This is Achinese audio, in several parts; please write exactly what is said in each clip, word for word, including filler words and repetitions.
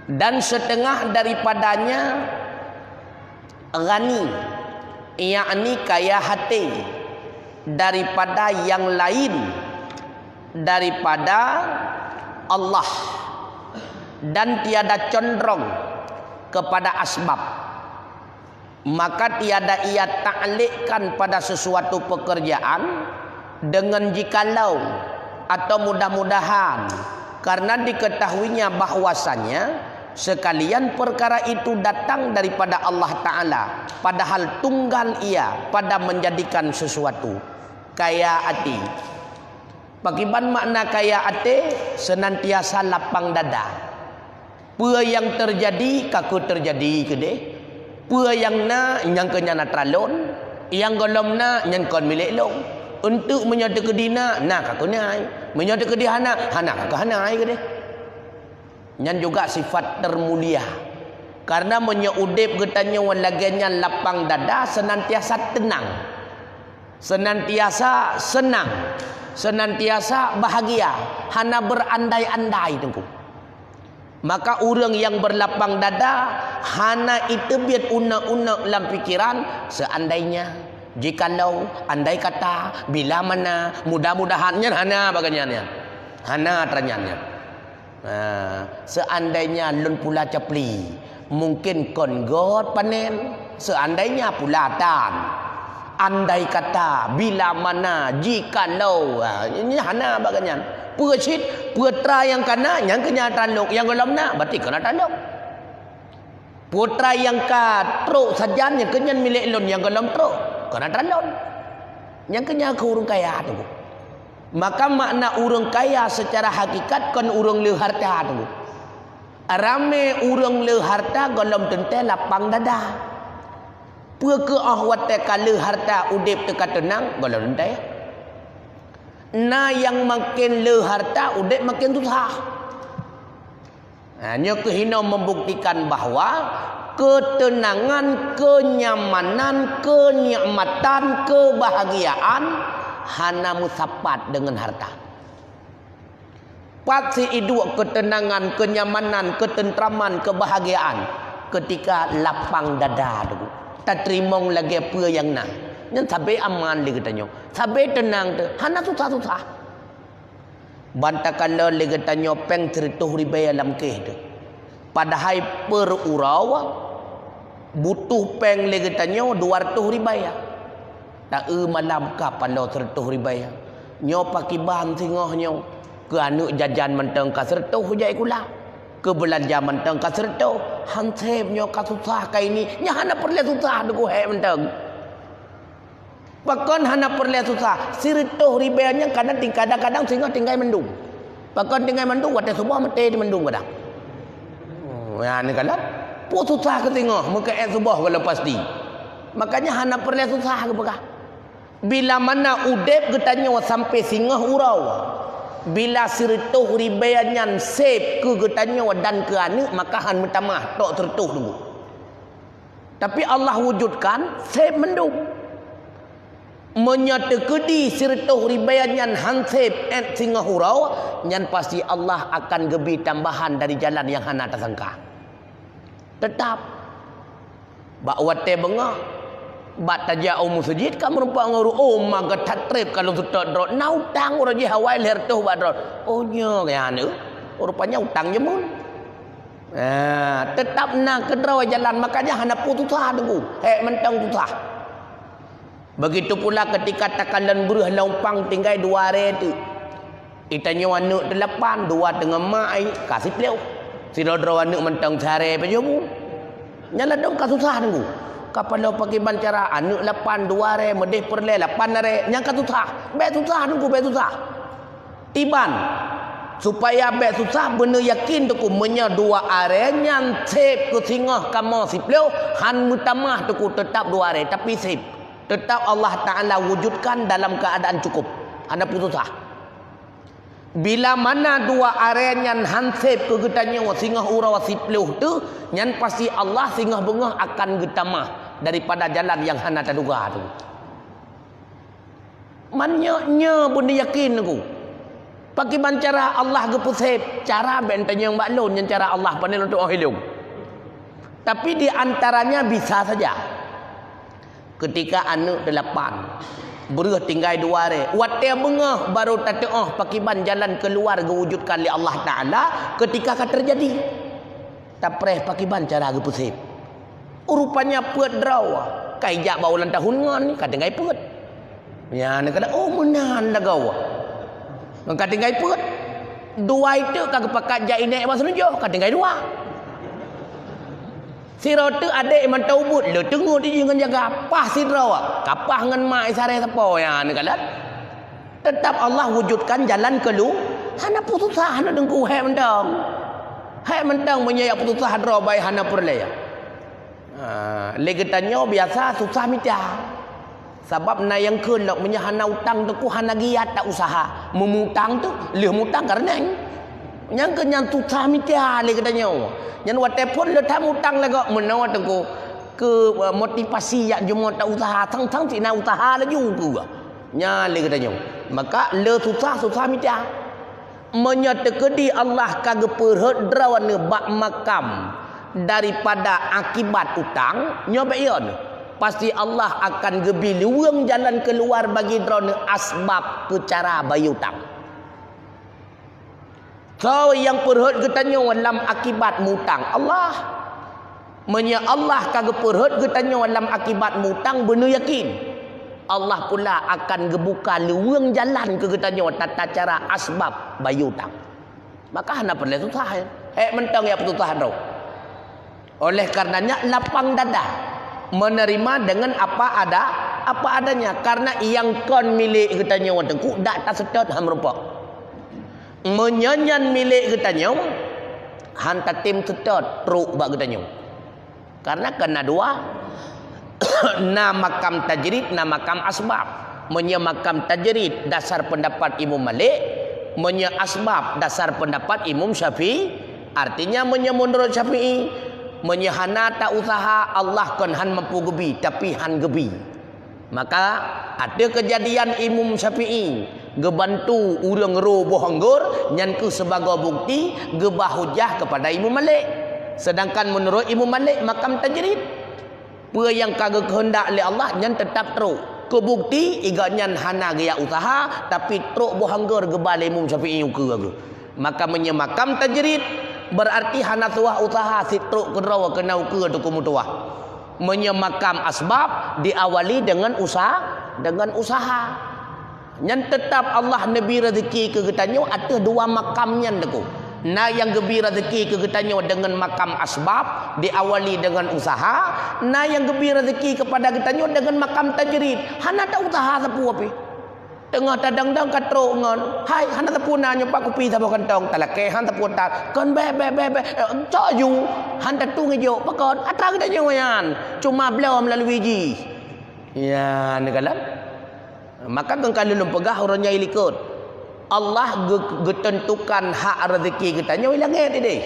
Dan setengah daripadanya ghani, yakni kaya hati, daripada yang lain, daripada Allah, dan tiada condrong kepada asbab. Maka tiada ia taklekkan pada sesuatu pekerjaan dengan jikalau atau mudah-mudahan, karena diketahuinya bahwasanya sekalian perkara itu datang daripada Allah Ta'ala, padahal tunggal ia pada menjadikan sesuatu. Kaya hati. Pakriban makna kaya até? Senantiasa lapang dada. Peue nyang teujadi, ka keuh teujadi keudeh. Peue nyang na, nyang keu nyan atra lôn. Nyang gohlom na, nyan kon milék lôn. Eunteuk meunyoe teukeudi na, na ka keuh na ai. Meunyoe teukeudi hana, hana ka keuh hana ai keudeh. Nyan juga sifat termulia. Karena meunyoe udeb geutanyoe lagée nyan lapang dada, senantiasa tenang, senantiasa senang, senantiasa bahagia, hana berandai-andai, Teungku. Maka ureuëng nyang berlapang dada hana iteubiet uneuk-uneuk lam pikeran, seandainya, jikalau, andai kata, bila mana, mudah-mudahan, nyan hana bagai nyan, nyan. Hana atra nyan, nyan. Ha, seandainya lôn pula capli, mungkin kon göt panen. Seandainya pula tan. Andai kata, bila mana, jikalau, ha, ini hana bagai nyan. Peue cit, peue atra nyang ka na, nyang keuh nyan atra lôn, nyang gohlom na, berarti kon atra lôn. Peue atra nyang ka trok sajan, nyang keuh nyan milék lôn, nyang gohlom trok, kon atra lôn. Nyang keuh nyan keuh ureuëng kaya, Teungku. Maka makna ureuëng kaya secara hakikat kon ureuëng le harta, Teungku. Ramé ureuëng le harta gohlom teuntée lapang dada. Peue keuh óh watée ka le harta udeb teuka teunang, gohlom teuntée. Na nyang maken le harta, udeb maken susah. Ha, nyoe keuh hinoe membuktikan bahwa keuteunangan, keunyamanan, keunikmatan, keubahagiaan hana meusapat deungon harta. Pat si iduek keuteunangan, keunyamanan, keuteuntraman, keubahagiaan keutika lapang dada, Teungku. Tateurimong lagée peue nyang na. Nyan sabé aman lé geutanyoe. Sabé teunang teuh, hana susah-susah. Ban takalon lé geutanyoe péng sireutôh ribée lam kéh teuh. Padahai per uroe butuh péng lé geutanyoe dua reutôh ribée. Ta-eu malam ka paloe sireutôh ribée. Nyoe pakriban singoh nyoe, keu aneuëk jajan mantong ka sireutôh jak sikula. Keu beulanja mantong ka sireutôh. Han sép nyoe ka susah ka ini, nyan hana peureulée susah, Teungku, hék mantong. Pakon hana peureulée susah? Sireutôh ribée nyan kadang ting-, kadang-kadang singoh tinggai mandum. Pakon tinggai mandum? Watée suboh maté di mandum kadang. Oh, ya, ni kalon. Peue susah keu singoh, meukeuét suboh kalau pasti. Makanya hana peureulée susah geupeugah. Bila mana udeb geutanyoe sampai singoh uroe, bila sireutôh ribée nyan sép keu geutanyoe dan keu aneuëk, maka han meutamah trok sireutôh, Teungku. Tapi Allah wujudkan sép mandum. Meunyoe teukeudi sireutôh ribée nyan han sép ét singoh uroe, nyan pasti Allah akan geubri tambahan dari jalan nyang hana tasangka. Teutap, bak watée beungoh, bak tajak u meuseujid ka meurumpok ngon ureuëng, "Oh, ma geuh that treb ka lôn seutôt droe, na utang uroe jih awai lhée reutôh bak droe." "Oh, nyoe keuh aneuëk, rupanya utang jameun." Ha, teutap na keudroe jalan, makanya hana peue susah, Teungku. Hék mantong susah. Begitu pula keutika takalon breueh lam umpang tinggai dua arée teuk. Geutanyoe aneuëk teulapan, dua teungoh mak ai, ka siplôh. Sidroe-droe aneuëk mantong siarée pajoh bu. Nyan ladôm ka susah, Teungku. Ka paloe pakriban cara aneuëk lapan, dua arée, meudeh peureulée lapan arée, nyan ka susah. Bék susah, Teungku, bék susah. Iban, supaya bék susah, beuneuyakin, Teungku, meunyoe dua arée nyan sép keu singoh kamoe siplôh, han meutamah, Teungku, teutap dua arée, tapi sép. Teutap Allah Ta'ala wujudkan dalam keuadaan cukup. Hana peue susah. Bila mana dua arée nyan han sép keu geutanyoe singoh uroe siplôh teuh, nyan pasti Allah singoh beungoh akan geutamah daripada jalan nyang hana taduga, Teungku. Man nyoe, nyoe beuneuyakin, Teungku. Pakiban cara Allah geupeusép? Cara bèk tanyong bak lôn, nyan cara Allah, pane lôn tu'oh ilôn. Tapi di antaranya bisa saja. Keutika aneuk teulapan, breuh tinggai dua ré, watèe beungoh barô tatu'oh pakiban jalan keuluar geuwujudkan lé Allah Taala keutika ka teujadi. Tapreh pakiban cara geupeusép. Rupanya peuet droe, ka ijak bak ulang tahun ngon ka tinggai peuet. Nyan ka, oh, meunan lagoe. Ngon ka tinggai peuet. Dua itu ka geupakat jak inék bak seunujôh, ka tinggai dua. Sidroe teuk adék mantong ubit, le teungeut jih ngon jaga, paih sidroe, ka paih ngon mak isaré sapo nyan ka lheueh. Teutap Allah wujudkan jalan keulu-, hana peususah, hana deungku, hék mantong. Hék mantong meunyoe jak peususah droe baé hana peureulèe. Ha, lé geutanyoe biasa susah mita. Sabab na nyang kheun lom, meunyoe hana utang teungku hana giat ta-useuha. Meumutang teuk, lheueh mutang ka reuneng. Nyang keu nyan susah mita lé geutanyoe. Nyan watèe phôn le that mutang lagoe meunoe teungku. Keu, eh, motivasi jak jeumoe ta-useuha, sang-sang cit na useuha laju keu. Nyan lé geutanyoe. Maka le susah, susah mita. Meunyoe teukeudi Allah ka geupeurhot droeneuh bak makam daripada akibat utang, nyoe bèk yo neuh. Pasti Allah akan geubri luweung jalan keuluar bagi droeneuh asbab keu cara bayeue utang. Soe nyang peurhot geutanyoe lam akibat mutang? Allah. Meunyoe Allah ka geupeurhot geutanyoe lam akibat mutang, beuneuh yakin, Allah pula akan geubuka luweung jalan keu geutanyoe tata cara asbab bayeue utang. Maka hana peureulèe susah, ya. Hék mantong jak peususah droe. Oleh karenanya lapang dada menerima dengan apa ada, apa adanya. Karena nyang kon milék geutanyoe teungku dak taseutôt han meurumpok. Meunyoe nyan milék geutanyoe, han tatem seutôt trok bak geutanyoe. Karena kon na dua, na makam tajrid, na makam asbab. Meunyoe makam tajrid dasar peundapat Imam Malik, meunyoe asbab dasar peundapat Imam Syafi'i. Artinya meunyoe meunurot Syafi'i, meunyoe hana ta-useuha, Allah kon han mampu geubri, tapi han geubri. Maka, ateueh keujadian Imam Syafi'i geubantu ureueng roh boh anggor, nyan kheueh sibagoe bukti geubah hujah keupada Imam Malik. Sedangkan meunurot Imam Malik, makam tajrid, peue nyang ka geukeuheundak lé Allah nyan teutab trok. Keu bukti, i gobnyan hana geujak useuha, tapi trok boh anggor geuba lé Imam Syafi'i ukeue geuh. Maka meunyoe makam tajrid, beurarti hana suah useuha sit trok keudroe keu na ukeue teungku meutuwah. Meunyoe makam asbab diawali deungon usaha, deungon usaha. Nyan teutab Allah neubri reuzeki keu geutanyoe ateueh dua makam nyan teungku. Na nyang geubri reuzeki keu geutanyoe deungon makam asbab, diawali deungon usaha, na nyang geubri reuzeki keupada geutanyoe deungon makam tajrid. Hana ta-useuha sapeue pih. Teungoh tadong-dong ka trok ngon, "Hai, hana sapeue na nyoe pat kupi saboh kantong, talakée han sapeue that." "Kon bèk, bèk, bèk, bèk." Eh, cok ju, han tatueng ijok. Pakon? Atra geutanyoe nyan. Cuma bloe meulalui jih. Ya, neukalon. Maka kon ka lôn peugah uroe nyoe likot. Allah geu-, geuteuntukan hak reuzeki geutanyoe i langét idéh.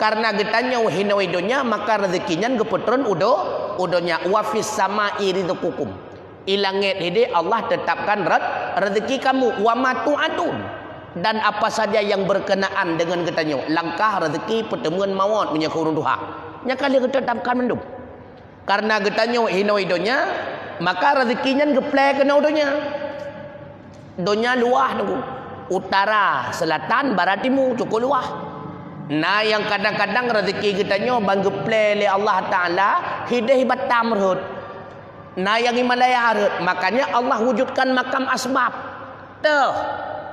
Karena geutanyoe hinoe i donya, maka reuzeki nyan geupeutron u do-, u donya. "Wa fis sama'i rizqukum." I langét hidéh Allah tetapkan re-, rezeki kamu, wa ma tu'adun. Dan apa saja yang berkenaan dengan geutanyoe, langkah, rezeki, peuteumuen, mawöt, meunyoe keu ureuëng tuha. Nyan ka lheueh geutetapkan mandum. Karena geutanyoe hinoe i donya, maka rezeki nyan geuplè keunoe donya. Donya luwah teungku. Utara, selatan, barat, timu, cukup luwah. Na nyang kadang-kadang rezeki geutanyoe ban geuplè lé Allah Taala hidéh Batam rhot. Na nyang i Malaya rhot, makanya Allah wujudkan makam asbab. Teuh,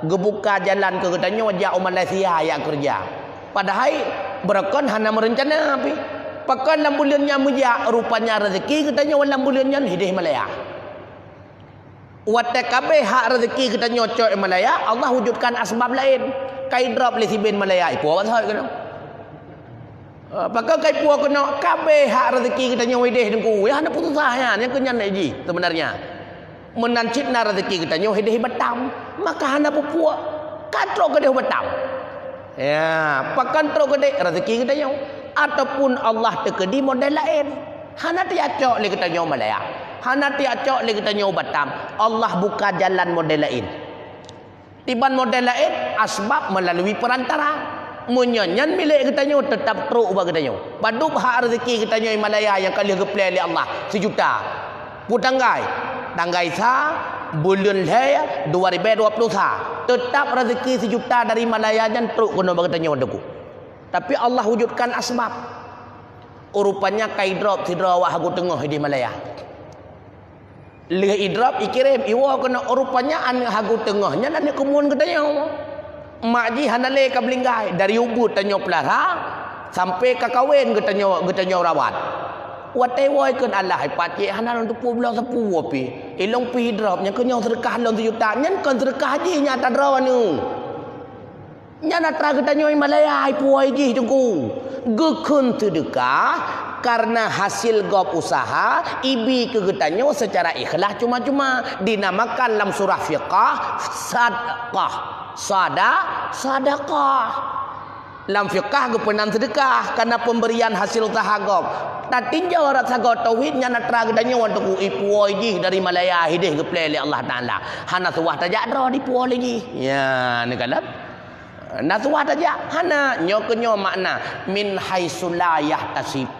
geubuka jalan keu geutanyoe jak u Malaysia jak keureuja. Padahai beureukan hana meurencana pih. Pakon lam buleuen nyan meujak, rupanya rezeki geutanyoe lam buleuen nyan hidéh Malaya. Watée ka abéh hak rezeki geutanyoe cok i Malaya, Allah wujudkan asbab laén. Ka idrop lé si Ben Malaya, ipuwoe bak saut keunoe. Ah, pakon ka ipuwoe keunoe, ka abéh hak rezeki geutanyoe idéh teungku. Ya, hana peususah nyan, nyang keu nyan jih seubeunarnya. Meunan cit na rezeki geutanyoe idéh Batam, maka hana peupuwoe. Ka trok keudéh Batam. Ya, pakon trok keudéh rezeki geutanyoe. Ataupun Allah teukeudi model laén. Hana teucok lé geutanyoe Malaya. Hana teucok lé geutanyoe Batam. Allah buka jalan model laén. Diban model laén, asbab melalui perantara. Meunyoe nyan milék geutanyoe, teutap trok bak geutanyoe. Padub hak rezeki geutanyoe i Malaya nyang ka lheueh geuplè lé Allah, sijuta. Peue tanggai? Tanggai sa, buleuen lhèe, dua ribèe dua ploh sa. Teutap rezeki sijuta dari Malaya nyan trok keunoe bak geutanyoe, Teungku. Tapi Allah wujudkan asbab. Rupanya ka idrop sidroe awak Hagu Teungoh idéh Malaya. Lheueh idrop, ikirém, iwoe keunoe, rupanya aneuk Hagu Teungoh nyan aneuk keumuen geutanyoe. Mak jih hana lé ka meuninggai, dari ubeut tanyoe peulara, sampai ka kawen geutanyoe, geutanyoe rawat. Watèe woe kheun alah, i pacék hana lôn teupeu bloe sapeue pih. Ilôn pih idrop, nyan keuh nyoe seudeukah lôn sijuta, nyan kon seudeukah jih, nyan atra droeneuh. Nyan atra geutanyoe i Malaya, i puwoe jih, Teungku. Geukheun seudeukah kareuna hasil gob usaha, ibi keu geutanyoe seucara ikhlas cuma-cuma. Dinamakan lam surah fiqah sadaqah. Sada-, sadaqah. Lam fiqah geupeunan seudeukah kareuna pemberian hasil usaha gob. Tatinjau rot sagoe tauhid nyan atra geutanyoe, Teungku, i puwoe jih dari Malaya idéh geuplè lé Allah Taala. Hana suwah tajak droe di puwoe lé jih. Ya, neukalon. Na suwah tajak? Hana. Nyoe keuh nyoe makna min haitsu la yahtasib.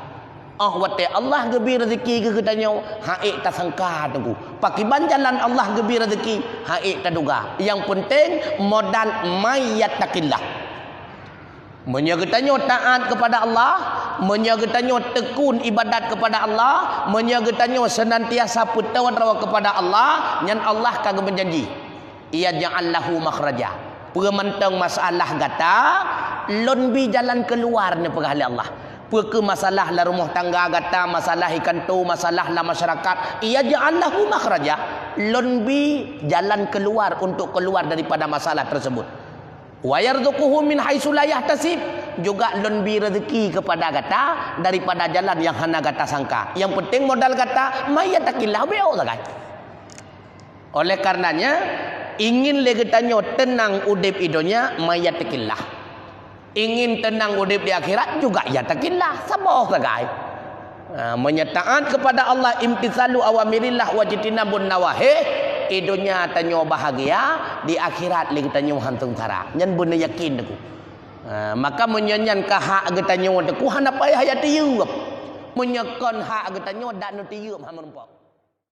Óh watèe Allah geubri rezeki keu geutanyoe, han ék tasangka, Teungku. Pakiban jalan Allah geubri rezeki, han ék taduga. Nyang peunteng modal, may yattaqillah. Meunyoe geutanyoe taát keupada Allah, meunyoe geutanyoe tekun ibadat keupada Allah, meunyoe geutanyoe seunantiasa peutoe droe keupada Allah, nyan Allah ka geumeujanji. Yaj'al lahu makhraja. Peue mantong masalah gata, lôn bi jalan keuluar, neupeugah lé Allah. Peue keuh masalah lam rumoh tangga gata, masalah i kantô, masalah lam masyarakat, yaj'al lahu makhraja. Lôn bi jalan keuluar untuk keuluar daripada masalah tersebut. Wa yarzuquhu min haitsu la yahtasib. Juga lôn bi rezeki keupada gata daripada jalan nyang hana gata sangka. Nyang peunteng modal gata, may yattaqillah, beuh sagai. Oleh karenanya, ingin lé geutanyoe teunang udeb i donya, may yattaqillah. Ingin teunang udeb di akhirat juga yattaqillah, saboh sagai. Ha, meunyoe taát keupada Allah, imtitsalu awamirillah wajtinabun nawahi, i donya tanyoe bahagia, di akhirat lé geutanyoe han seungsara. Nyan beuneuyakin, Teungku. Ha, maka meunyoe nyan ka hak geutanyoe, Teungku, hana payah ya tiyeup. Meunyoe kon hak geutanyoe, dak neutiyeup, ha, meurumpok.